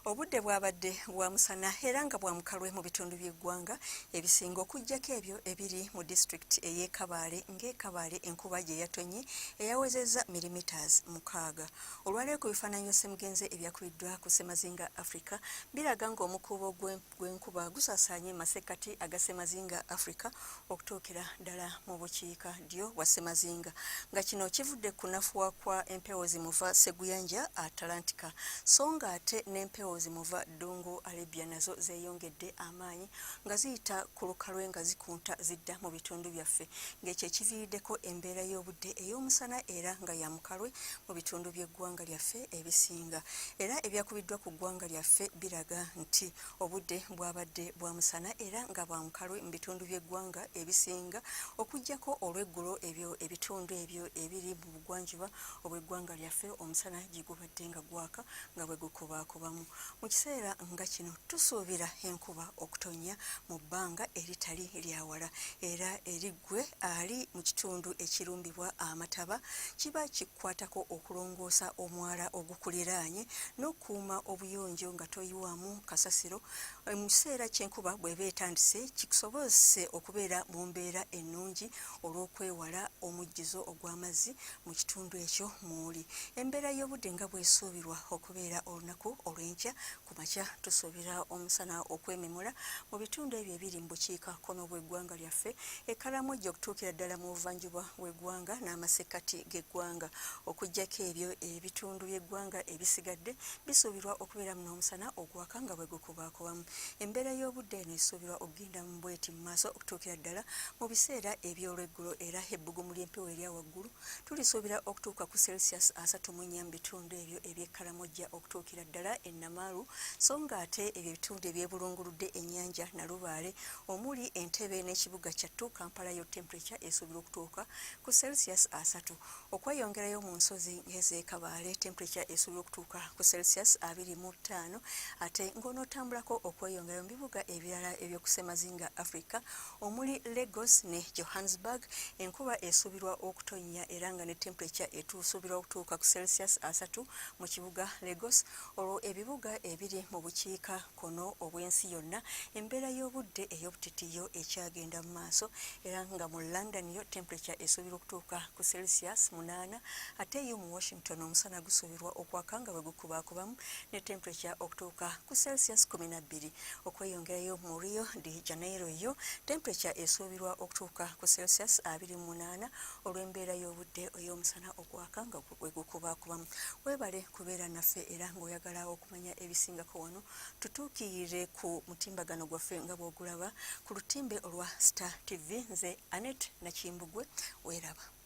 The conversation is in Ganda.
Obudde bwabadde bwa musana era nga bwa mukalwe mu bitundu by'eggwanga ebisinga okuggyako ebyo ebiri mu disitulikiti ey'e Kabale ng'e Kabale enkuba gye yatonye eyawezezza millimetres 6. Olwaleero ku bifaananyi bya Ssemugenze ebyakubiddwa ku Ssemazinga Africa biraga ng'omukuubo gw'enkuba gusaasaanye mu masekkati aga Ssemazinga Africa okutuukira ddala mu bukiika ddyo bwa Ssemazinga nga kino kivudde ku kunafuwa kwa empewo zimuva Sseguyanja Atalantika so nga ate n'empewo zimuva ddungu Arabia nazo zeeyongedde amaanyi nga ziyita ku lukalwe nga zikunta zidda mu bitundu byaffe ng'ekyo ekiviiriddeko embeera y'obudde ey'omusana era nga ya mukalwe mu bitundu by'eggwanga lyaffe ebisinga. Era ebyakubiddwa ku ggwanga lyaffe biraga nti obudde bwabadde bwa musana era nga bwa mukalwe mu bitundu by'eggwanga ebisinga okuggyako olw'eggulo ebyo ebitundu ebyo ebiri mu bugwanjuba obw'eggwanga lyaffe omusana gye gubadde nga gwaka nga bwe gukubaakubamu. Mu kiseera nga kino tusuubira enkuba okutonnya mu bbanga eritali lya wala era eri ggwe ali mu kitundu ekirumbibwa amataba kiba kikukwatako okulongoosa omwala ogukuliraanye n'okukuuma obuyonjo nga toyiwaamu kasasiro mu kiseera ky'enkuba bw'eba etandise kikusobozese okubeera mu mbeera ennungi olw'okwewala omujjuzo ogw'amazzi mu kitundu ekyo mw'oli. Embeera y'obudde nga bw'esuubirwa okubeera olunaku olw'enkya ku makya tusuubira omusana okwememula mu bitundu ebyo ebiri mu bukiika kkono bw'eggwanga lyaffe e Karamoja okutuukira ddala mu buvanjuba bw'eggwanga n'amasekkati g'eggwanga. Okuggyako ebyo ebitundu by'eggwanga ebisigadde bisuubirwa okubeeramu n'omusana ogwaka nga bwe gukubaakubamu. Embeera y'obudde eno esuubirwa okugenda mu bweti mu maaso okutuukira ddala mu biseera eby'olweggulo era ebbugumu ly'empewo erya waggulu tulisuubira okutuuka ku Celsius 34 mu bitundu ebyo eby'e Karamoja okutuukira ddala e Namaru so ng'ate ebyo ebitundu ebyebulunguludde ennyanja Nalubaale omuli Entebbe n'ekibuga kyattu Kampala yo temperature esuubirwa okutuuka ku Celsius 30. Okweyongerayo mu nsozi ng'ez'e Kabale temperature esuubirwa okutuuka ku Celsius 25 ate ng'onootambulako okweyongerayo mu bibuga ebirala eby'oku ssemazinga Africa omuli Lagos ne Johannesburg enkuba esuubirwa okutonnya era nga ne temperature etusuubirwa okutuuka ku Celsius 30 mu kibuga Lagos. Olwo ebibuga ebiri mu bukiika kkono obw'ensi yonna embeera y'obudde ey'obutiti yo ekyagenda mu maaso era nga mu London yo temperature esuubirwa okutuuka ku Celsius 8 ate yo mu Washington omusana gusuubirwa okwaka nga bwe gukubaakubamu ne temperature okutuuka ku Celsius 12. Okweyongerayo mu Rio de Janeiro yo temperature esuubirwa okutuuka ku Celsius 28 olw'embeera y'obudde ey'omusana okwaka nga bwe gukubaakubamu. Weebale kubeera naffe era ng'oyagala okumanya ebisingako wano tutuukirire ku mutimbagano gwaffe nga bw'ogulaba ku lutimbe olwa Star TV. Nze Annet Nakimbugwe, weeraba.